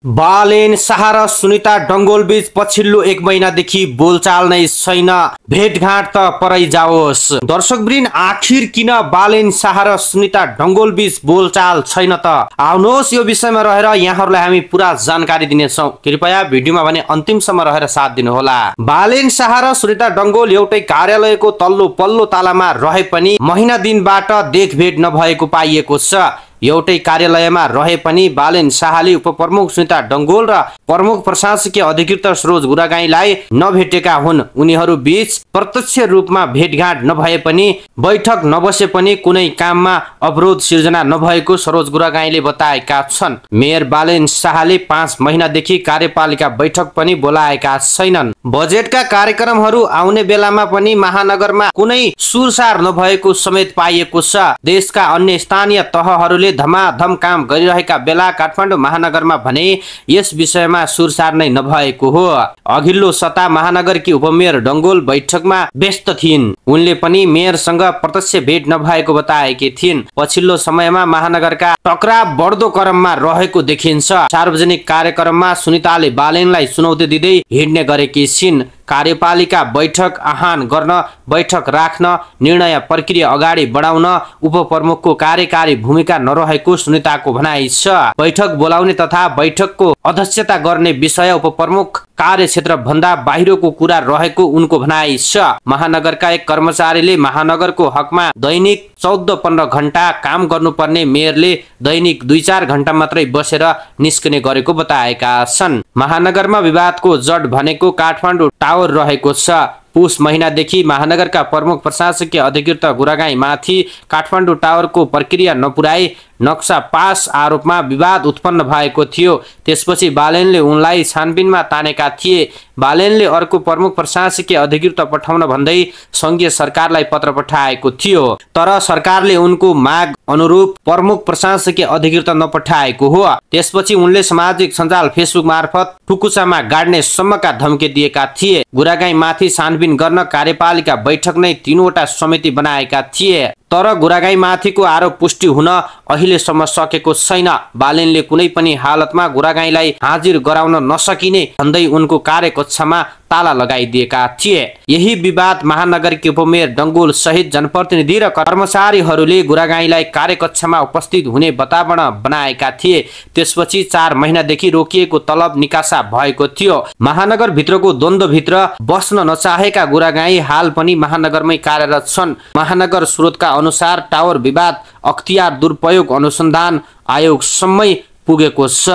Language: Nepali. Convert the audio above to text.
बालेन शाह र सुनिता डङ्गोल बीच पछिल्लो 1 महिनादेखि बोलचाल नै छैन। भेटघाट त परै जाओस्। दर्शकवृन्द, आखिर किन बालेन शाह र सुनिता डङ्गोल बीच बोलचाल छैन त? आउनुहोस् यो विषयमा रहेर यहाँहरूलाई हामी पुरा जानकारी दिनेछौँ। कृपया भिडियोमा भने अन्तिमसम्म रहेर साथ दिनुहोला। बालेन शाह र सुनिता डङ्गोल एउटै कार्यालयको तल्लो पल्लो तालामा रहे पनि महिना दिनबाट देखभेट नभएको पाइएको छ। एउटै कार्यालयमा रहे पनि बालेन शाहले उपप्रमुख सुनिता डङ्गोल र प्रमुख प्रशासकीय अधिकृत सरोज गुरागाईँलाई नभेटेका हुन्। उनीहरू बीच प्रत्यक्ष रूपमा भेटघाट नभए पनि बैठक नबसे पनि कुनै काममा अवरोध सिर्जना नभएको सरोज गुरागाईँले बताएका छन्। मेयर बालेन शाहले 5 महिनादेखि कार्यपालिका बैठक पनि बोलाएका छैनन्। बजेटका कार्यक्रमहरू आउने बेलामा पनि महानगरमा कुनै सुरसार नभएको समेत पाइएको छ। देशका अन्य स्थानीय तहहरूले धमाधम काम गरिरहेका बेला काठमाडौँ महानगरमा भने यस विषयमा सुरसार नै नभएको हो। अघिल्लो सता महानगरकी उपमेयर डङ्गोल बैठकमा व्यस्त थिइन्। उनले पनि मेयरसँग प्रत्यक्ष भेट नभएको बताएकी थिइन्। पछिल्लो समयमा महानगरका टकराव बढ्दो क्रममा रहेको देखिन्छ। सार्वजनिक कार्यक्रममा सुनिताले बालेनलाई चुनौती दिँदै हिँड्ने गरेकी छिन्। कार्यपालिका बैठक आह्वान गर्न, बैठक राख्न, निर्णय प्रक्रिया अगाडि बढाउन उपप्रमुखको कार्यकारी भूमिका नरहेको सुनिताको भनाइ छ। बैठक बोलाउने तथा बैठकको अध्यक्षता गर्ने विषय उपप्रमुख कार्यक्षेत्र भन्दा बाहिरको कुरा रहेको उनको भनाइ छ। महानगरका एक कर्मचारीले महानगरको हकमा दैनिक 14-15 घण्टा काम गर्नुपर्ने मेयरले दैनिक 2-4 घण्टा मात्रै बसेर निस्कने गरेको बताएका छन्। महानगरमा विवादको जड भनेको काठमाडौँ टावर रहेको छ। पुस महिनादेखि महानगरका प्रमुख प्रशासकीय अधिकृत गुरागाईँ माथि काठमाडौँ टावरको प्रक्रिया नपुर्याई नक्सा पास आरोपमा विवाद उत्पन्न भएको थियो। त्यसपछि बालेनले उनलाई छानबिनमा तानेका थिए। बालेनले अर्को प्रमुख प्रशासकीय अधिकृत पठाउन भन्दै सङ्घीय सरकारलाई पत्र पठाएको थियो, तर सरकारले उनको माग अनुरूप प्रमुख प्रशासकीय अधिकृत नपठाएको हो। त्यसपछि उनले सामाजिक सञ्जाल फेसबुक मार्फत टुकुचामा गाड्ने सम्मका धम्की दिएका थिए। गुरागाईँ माथि छानबिन गर्न कार्यपालिका बैठक नै 3वटा समिति बनाएका थिए, तर गुरागाईँ माथिको आरोप पुष्टि हुन अहिलेसम्म सकेको छैन। बालेनले कुनै पनि हालतमा गुरागाईँलाई हाजिर गराउन नसकिने भन्दै उनको कार्यकक्षमा ताला लगाइदिएका थिए। यही विवाद महानगरकी उपमेयर डङ्गोल सहित जनप्रतिनिधि र कर्मचारीहरूले गुरागाईँलाई कार्यकक्षमा उपस्थित हुने वातावरण बनाएका थिए। त्यसपछि 4 महिनादेखि रोकिएको तलब निकासा भएको थियो। महानगर भित्रको द्वन्द्वभित्र बस्न नचाहेका गुरागाईँ हाल पनि महानगरमै कार्यरत छन्। महानगर स्रोतका अनुसार टावर विवाद अख्तियार दुरुपयोग अनुसन्धान आयोगसम्मै पुगेको छ।